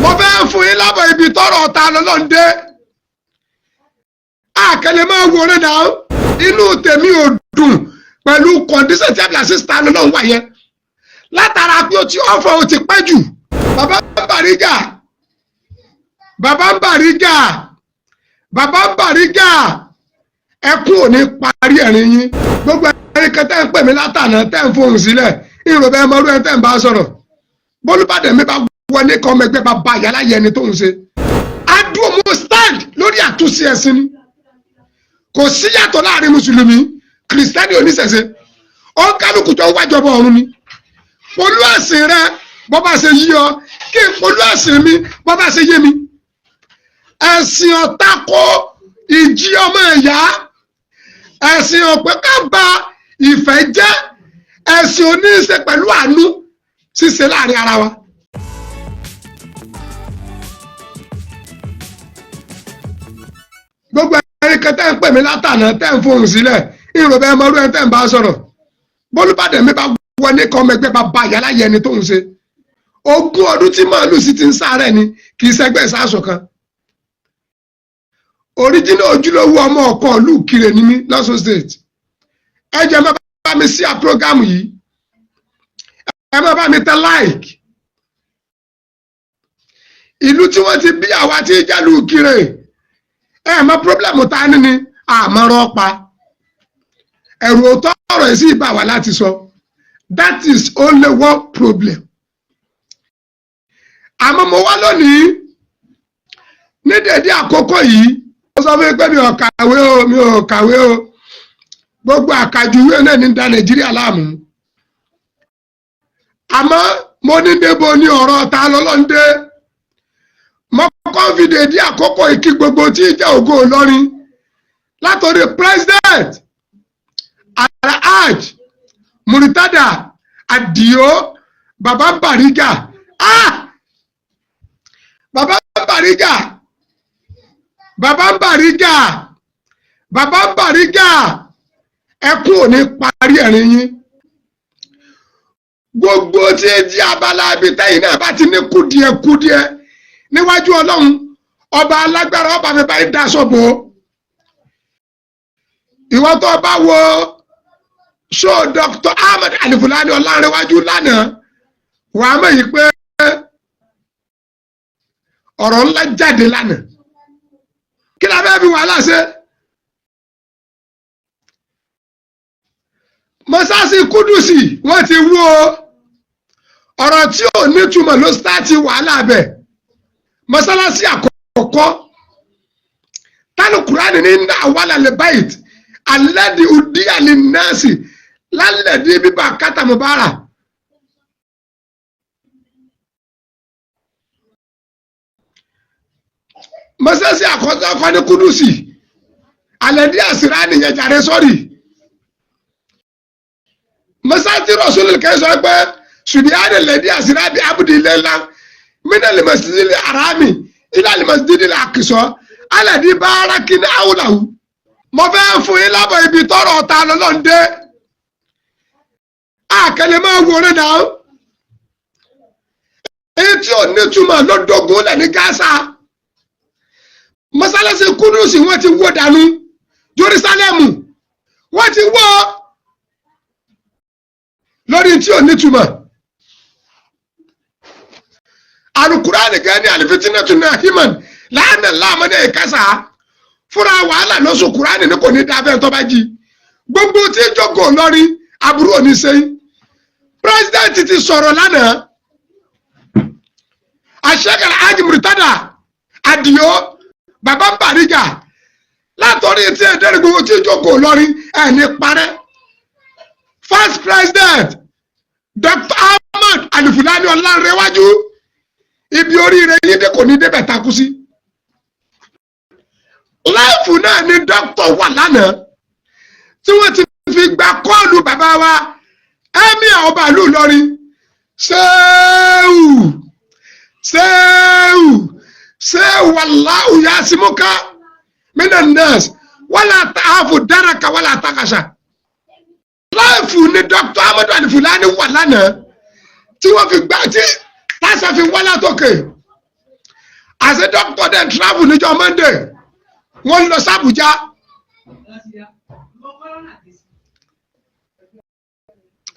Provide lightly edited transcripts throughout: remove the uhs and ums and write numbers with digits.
Mo fẹ́ fún yín lábọ̀ ibi tọ́rọ̀ ta lọ́lọ́run dé. Àkẹlẹ máa wòran náà, inú tèmi ò dùn pẹ̀lú condition tí Abdulaziz ta lọ́lọ́run wà yẹn, látara pé ó ti ọ̀fọ̀, ó ti pẹ́ jù. Bàbá Bariga, bàbá Bariga, bàbá Bariga, ẹkún ò ní parí ẹ̀rín yín. Gbogbo ẹni kan tẹ́ ń pè mí látànà, tẹ́ ń fohùn sílẹ̀, ìrò bẹ́ẹ̀ mọ́rú ẹni tẹ́ ń bá sọ̀rọ̀. Bólúbàdàn mi bá wọlé kọ́ ọmọ ẹgbẹ́ bàbá yàrá yẹn ni tó ń ṣe. Adúmọ̀ stand lórí àtúnṣe ẹ̀sìn ni. Kò síyàtọ̀ láàrin mùsùlùmí, kìrìsìtẹ́nì, oníṣẹ̀ṣe. Ó ń kálukú tó wájọba ọ̀run ni. Polú ẹ̀sìn rẹ bọ́ bá ṣe yí ọ, kí n polú ẹ̀sìn mi bọ́ bá ṣe yé mi. Ẹ̀sìn ọ̀tá kó ìjì ọmọ ẹ̀yà, ẹ̀sìn ọ̀pẹ́ ká ba ìfẹ́ jẹ́, ẹ̀sìn oníṣe pẹ̀lú àánú ṣíṣe láàrin ara wa. Gbogbo ẹni kan tẹ́ ń pè mí látànà, tẹ́ ń fohùn sílẹ̀, ìrò bẹ́ẹ̀ mọ́rú ẹni tẹ́ ń bá sọ̀rọ̀. Bólúbàdàn mi bá wọlé kọ́ ọmọ ẹgbẹ́ bàbá yàrá yẹn ni tó ń ṣe. 20 ọdún tí màálù sì ti ń sáré ni, kì í ṣẹgbẹ́ ìsásùn kan. Oríjìnà ojúlówó ọmọ ọkọ ìlú Ìkirè ní mí lọ́sùn State. Ẹ jẹ́ má bá mi sí à program yìí, ẹ má bá mi tẹ like. Ìlú tí wọ́n ti bí àwa tí ìjálù Ìkirè, ẹ mọ problem ta ní ni àmọ́rọ́ pa ẹ̀rù òótọ́ ọ̀rọ̀ yìí sì bà wá láti sọ. That is only one problem. Àmọ́ mo wá lónìí ní dèdé àkókò yìí, ó sọ fún mi pé mi ò kàwé o, mi ò kàwé o. Gbogbo àkàjùwé náà ní da Nàìjíríà láàmú. Àmọ́ mo ní débo ní ọ̀rọ̀ ta lọ́lọ́ndé. Mo kọ́ fi dèdé àkókò ìkí gbogbo tí ń jẹ́ ògo Ìlọrin, látòrí president Alhaj Murtada Adio Baba Bariga. Ah, Baba Bariga, Baba Bariga, Baba Bariga, ẹkún ò ní parí ẹ̀rín yín. Gbogbo tí ẹ jí abala ibi tẹ́yìn náà bá ti ní kùdìẹ̀kùdìẹ̀ níwájú Ọlọ́run ọba alágbára, ọba mi báyìí daṣọ bò ó. Ìwọ tó bá wo ṣó Dr. Ahmed Alifulani Ọlárẹ̀wájú lánàá, wàá mọ̀ yìí pé ọ̀rọ̀ ńlá jáde lánàá. Kí la fẹ́ fi wàhálà ṣe? Mọ́sáàsì Kúdùsì wọ́n ti wó o. Ọ̀rọ̀ tí ò nítumọ̀ ló sáàtì wàhálà bẹ̀. Mọ́sálásí àkọ́kọ́ tánù Kúránì ní àwàlà lè báyìí alẹ́dì udi àlè nẹ́ẹ̀sì lálẹ́dì bíbà kátàmùbárà. Mọ́sálásí àkọ́kọ́ ní Kúdùsì alẹ́dì àsìrá nìyẹn jàre sọ́rí. Mọ́sálásí Rasulul kẹ́ sọ pé ṣùgbọ́n lẹ́dí àsìrá bí abudi lẹ́la mina lè masjidil harami ila lè masjidil aqsa alẹ́dí bárakí ní awùláwù. Mo fẹ́ fún yín lábọ̀ ibi tọ́rọ̀ ta lọ́lọ́ndé. Àkẹlẹ máa wòran náà, èyí tí ò nítumọ̀ ló dógún lẹ̀ ní Gaza. Mọ́sálásí Kúdùsì wọ́n ti wó dànù. Jerúsálẹ́mù wọ́n ti wó lórí tí ò nítumọ̀. Alukurani gani alifitinatu náà himan láàánà láàmú ní ìkásá fúnra wàhálà lóṣù. Kurani ní kò ní dábẹ́ tó bá jí. Gbogbo tí jókòó lórí aburú òní sẹ́yìn. President ti sọ̀rọ̀ lánàá, àṣekàlà Hajj Murtada Adio Baba Bariga, látọ̀rí tí ẹ̀dẹ́rẹ́ gbogbo tí jókòó lórí ẹ̀ ní parẹ́. First president Dr. Ahmed Alifulani Ọlárẹ̀wájú, ibi oríire yín dé kò ní débẹ̀ takú sí. Láìfù náà ni dókítà wà lánàá tí wọ́n ti fi gba kọ́ọ̀lù bàbá wa emir ọba ìlú Ìlọrin, ṣéwù ṣéwù ṣéwù, wàláhù yasimuka minan nas wàlá tààfù dáraka wàlá tàkàṣà. Láìfù ni Dr. Ahmed Alifulani wà lánàá tí wọ́n fi gbà tí tásà fi wá látòkè. Àṣẹ dókítà dẹ̀ travel níjọ́ Monday, wọ́n lọ sí Àbújá.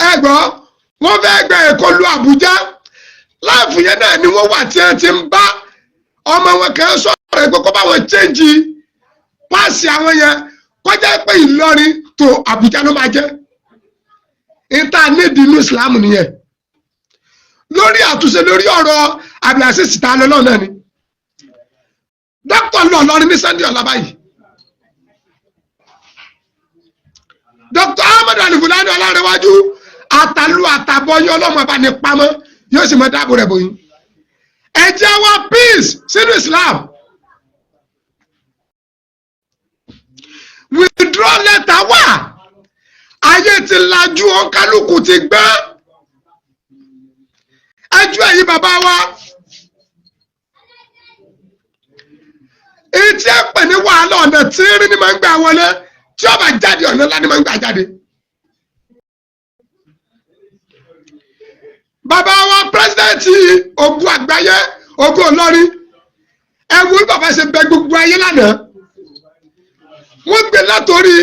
Ẹ gbọ́, wọ́n fẹ́ gbẹ Èkó lu Àbújá. Live yẹn náà ni wọ́n wà tí wọ́n ti ń bá ọmọ wọn kan sọ̀rọ̀ pé kó bá wọn change pass àwọn yẹn, kọjá pé Ìlọrin tó Àbújá ló máa jẹ́. Ìta nídìí inú Islam nìyẹn, lórí àtúnṣe lórí ọ̀rọ̀ Abdulaziz ta lọ́lọ́ náà ni dókítà lọ lọrin ní Sunday ọ̀la báyìí. Dr. Ahmed Alifulani Ọlárẹ̀wájú, àtàlù àtàbọ̀yìn, ọlọ́mọ bá ní pamọ́, yóò sì mọ dáàbò rẹ̀ bòyìn. Ẹ jẹ́ wá peace sínú Islam. Withdraw letter wà, ayé ti lajú, òǹkálùkù ti gbọ́n. Ẹjọ́ ẹ̀yin bàbá wa, etí ẹ pè ní wàhálà, ọ̀nà tíírín ni máa ń gbà wọlé, tí ó bá jáde, ọ̀nà ńlá ni máa ń gbà jáde. Bàbá wa pírẹsidẹ́ǹtì ogun àgbáyé, ogun Ìlọrin, ẹ wo bí bàbá ṣe bẹ gbogbo ayé lánàá. Wọ́n gbé látòrí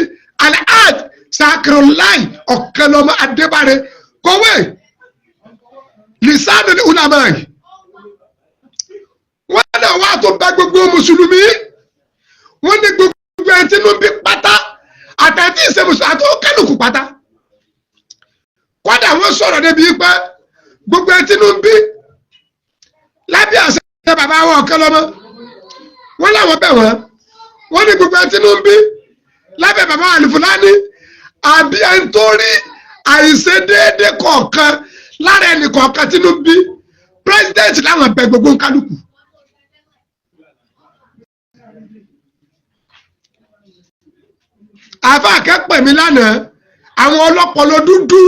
Alhaj Sakirulai Ọ̀kẹ́lọ́mọ Adébárè, kọ̀wé lisanu ní ulamai. Wọ́n náà wá tó bẹ gbogbo mùsùlùmí, wọ́n ní gbogbo ẹni tí inú bí pátá, àtàtì ìṣe mùsùlùmí àti kálukú pátá. Kódà wọ́n sọ̀rọ̀ débi pé gbogbo ẹni tí inú bí lábẹ́ àṣẹ bàbá wọn Ọ̀kẹ́lọ́mọ, wọ́n láwọn bẹ̀ wọ́n. Wọ́n ní gbogbo ẹni tí inú bí lábẹ́ bàbá Àlùfùlání, àbí ẹni tó rí àìṣedéédé kọ̀ọ̀kan lára ẹnì kọ̀ọ̀kan tí inú bí, president láwọn bẹ̀ gbogbo kálukú. Àfa akẹ́pẹ̀ mi lánàá, àwọn ọlọ́pọlọ dúdú,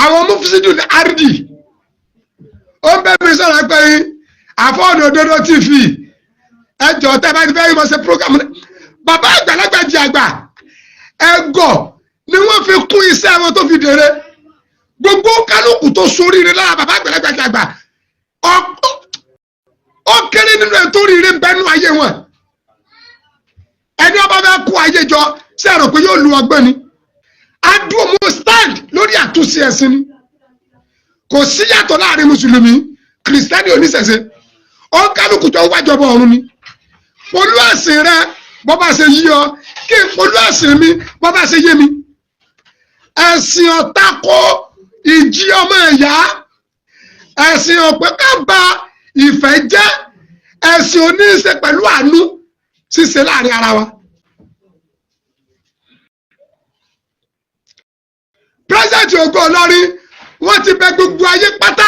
àwọn mufisidu ní ardi, ó ń bẹ́ mi sọ̀rọ̀ pé àfọ̀nà òdodo TV, ẹjọ́ tẹ́ bá ti fẹ́ yí mọ̀ ṣe program. Bàbá àgbàlagbà jí àgbà ẹgọ ni wọ́n fi kún iṣẹ́ wọn tó fi dèrè. Gbogbo kálukú tó soríire lára bàbá àgbàlagbà jí àgbà, ó kéré nínú ẹ̀ tó ríire bẹ́nu ayé wọn. Ẹni ọba fẹ́ kó ayé jọ ṣe rò pé yóò lu ọgbọ́n ni? Adúmọ̀ stand lórí àtúnṣe ẹ̀sìn ni. Kò síyàtọ̀ láàrin mùsùlùmí, kìrìsìtẹ́nì, oníṣẹ̀ṣe. Ó kálukú tó wájọba ọ̀run ni. Polú ẹ̀sìn rẹ bọ́ bá ṣe yí ọ, kí n polú ẹ̀sìn mi bọ́ bá ṣe yé mi. Ẹ̀sìn ọ̀tako ìjì ọmọ ẹ̀yà, ẹ̀sìn ọ̀pẹ́ ká ba ìfẹ́ jẹ́, ẹ̀sìn oníṣe pẹ̀lú àánú ṣíṣe láàrin ara wa. Pírẹsidẹ̀ntì Ògo Ìlọrin, wọ́n ti bẹ gbogbo ayé pátá.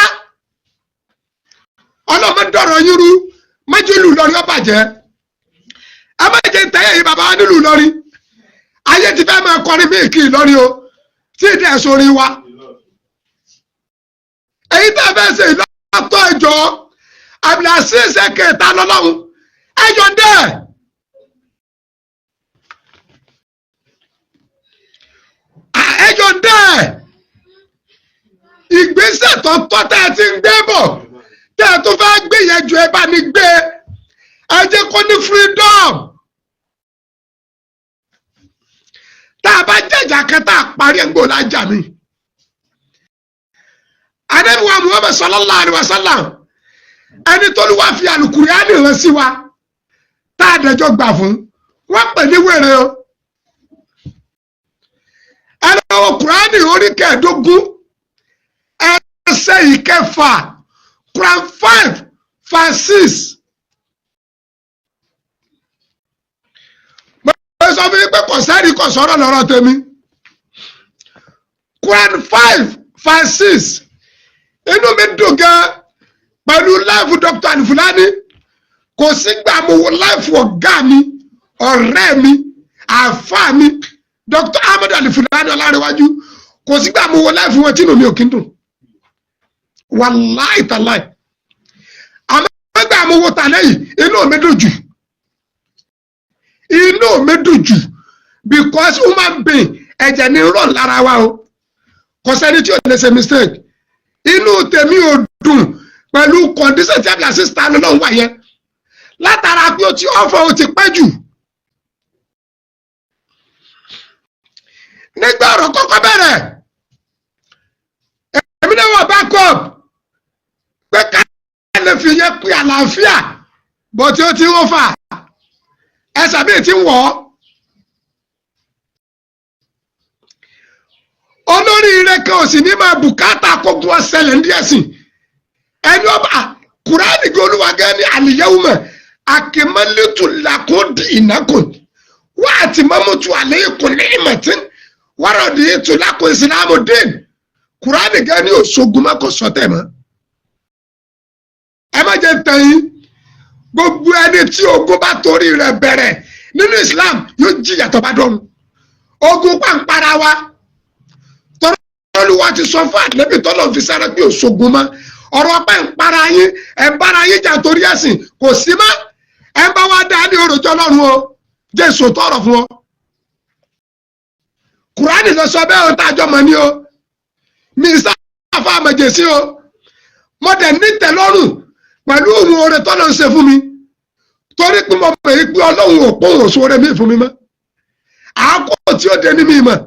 Ọlọ́mọ dọ̀rọ̀ yín rú, méjìlú Ìlọrin ó bàjẹ́. Ẹ má jẹ́ ntẹ́yẹ̀ yìí bàbá wa nílùú Ìlọrin. Ayé ti fẹ́ máa kọrin mí kí Ìlọrin o, tí ìdí ẹ̀sùn orin wa. Èyí tá a fẹ́ ṣe ìlọ́tọ̀, ẹjọ́ Abdulaziz kẹta lọ́lọ́run, ẹjọ́ dẹ́. Ẹjọ́ dẹ́ ìgbésẹ̀ tó tọ́ tẹ́ ẹ ti ń gbé bọ̀, tẹ́ ẹ tó fẹ́ gbé yẹn ju, ẹ bá ní gbé, ẹ jẹ́ kó ní freedom. Tá a bá jẹ̀jà kan tá a parí ẹ̀ ń gbò lájà mi. Ànábì wa Muhammad sallallahu alaihi wasallam, ẹni tó lù wá fi àlùkùránì rán sí wa, tá a dẹjọ́ gbà fún, wọ́n pè ní wèrè o. Ẹ lọ́wọ́ Kùránì orí 15, ẹsẹ̀ 6, Quran 5 verse 6. Mo sọ fún yín pé kò sẹ́ni kò sọ̀rọ̀ lọ́rọ̀ tèmi. Quran 5 verse 6. Inú mi dùn gan pẹ̀lú live Dr. Alifulani. Kò sígbà mo wo live ọ̀gá mi, ọ̀rẹ́ mi, àáfàá mi, Dr. Ahmed Alifulani Ọlárẹ̀wájú, kò sígbà mo wo live wọn tí inú mi ò kí ń dùn, wàláì tàláì. Àmọ́ gbà mo wo tàlẹ́ yìí, inú mi dùn jù, inú mi dùn jù, because human being, ẹ̀jẹ̀ ni rọ̀ lára wa o. Kò sẹ́ni tí ò lè ṣe mistake. Inú tèmi ò dùn Pẹ̀lú condition tí Abdulaziz ta lọ́wọ́ wà yẹn, látara pé ó ti ọ̀fọ̀, ó ti pẹ́ jù. Nígbà ọ̀rọ̀ kọ́kọ́ bẹ̀rẹ̀, èmi náà wà back up pé ká lè fi yẹn pé àlàáfíà bọ̀ tí ó ti ń fà ẹsẹ̀ bíi ti ń wọ̀ ọ́. Olóríire kan ò sì ní máa bùkátà kógun ọ̀sẹ̀lẹ̀ ní ẹ̀sìn ẹni ọba. Kùránì gbé Olúwa gẹ́ ní al-yawma akmaltu lakum dinakum wa atmamtu alaykum ni'mati wa raditu lakum islamu din. Kùránì gẹ́ ní òṣogun má kò sọtẹ̀ mọ́. Ẹ má jẹ́ tẹ̀yìn, gbogbo ẹni tí ogun bá torí rẹ̀ bẹ̀rẹ̀ nínú Islam yóò jìyà tó bá dọ̀run. Ogun pàǹpara wa, Olúwa ti sọ fún ànábì tọ́lọ̀ fi sára pé òṣogun mọ́. Ọ̀rọ̀ pẹ́ ń para yín, ẹ̀ ń bára yín jà torí ẹ̀sìn, kò sí mọ́. Ẹ̀ ń bá wa dá ní òròjọ́ lọ́rùn o. Jésù tọrọ fún ọ. Kùránì lọ sọ bẹ́ẹ̀ o, tá a jọ mọ̀ ní o. Mi sáfà àmọ̀jẹ̀sí o. Mo dẹ̀ nítẹ̀lọ́rùn pẹ̀lú òun oore tọ́lọ̀ ń ṣe fún mi, torí pé mo mọ̀ pé Ọlọ́run ò pọ́n òṣù oore mi fún mi mọ́. Àákò tí ó dé ní mi mọ̀.